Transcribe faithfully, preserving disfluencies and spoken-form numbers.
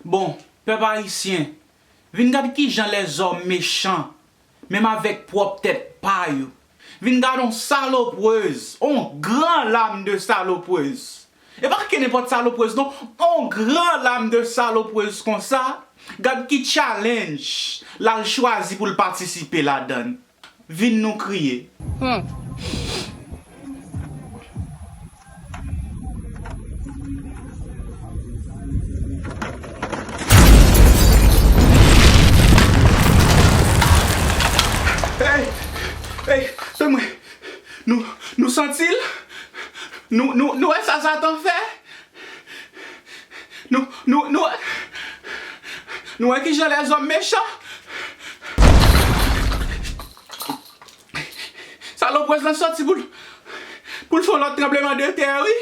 Bon, pèp ayisyen, vin gad kijan lèzòm mechan, menm avèk pwòp tèt pa yo. Vin gad on saloprez, on gran lam de saloprez. E pa ke nenpòt saloprez non, on gran lam de saloprez konsa. Gad ki challenge l al chwazi pou l patisipe ladan l. Vin nou kriye. Hmm. Ey, ey, tann mwen. Nou, nou santi l? Nou, nou, nou wè sa Satan fè? Nou, nou, nou, nou wè kijan lèzòm mechan? Saloprez lan sòti pou l, pou l fè yon lòt tranbleman de tè, wi.